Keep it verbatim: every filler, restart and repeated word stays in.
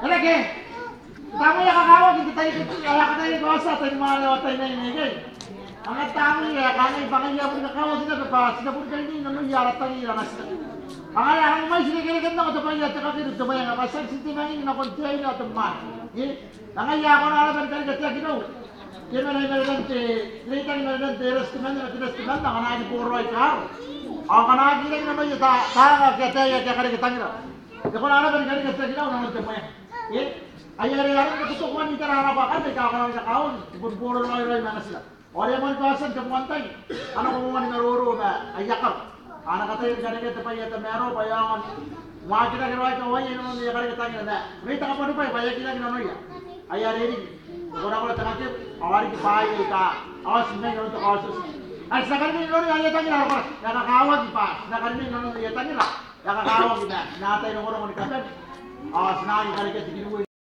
Ere ke, tamnei ae kakawaki n te tai aei, ae kataia ni kaotia taian mwaane ao taian aine aikai. Anga tamnei ae kangai bwa ngaia a boni kakawaki naba bwa ti na boni karinanoi ara tangira natina. Ngaia are a rang mwaiti irekereke n nako te bwai ae te kakere, te bwai ae ngkai ti a tia n te manging nakon te aine ao te mwaane. Ke, ngaia a kona naba ni karekea te aki nau. Ke mena i marenan te, te reitaki i marenan te rescue man, te rescue man, a kona ni booraoi kaaro. Ao a kona ni karinanoi ta, taanga ake a ataia ake a kareke tangira. E kona naba ni karekea te aki nau nanon te mwae. E, ai are a rang ni katokoa n itera nako akanne aika a kona ni kakawaki, e boni booraoi raoi ma natina. Ao are e moan kaotia n te moan tai, a nako moa ni maroro ma aia karo. A na kataia ni karekea te bwai ae tamaroa bwa e aonga n waakirake raoi kawaia inanon aia kareke tangira ma reita kabwaribwai bwa e aki rangi nanoia. Ai are e riki, e korakora te kakere, ao a riki bwaai aika a oti mai nanon te kaotioti. Ao ti na karinai nanoia aia tangira, a roko, e kakawaki bwa ti na karinai nanoia aia tangira. E kakawaki ma n ataia rongorongo ni kabane. Ao ti na aki karekea te kiruwei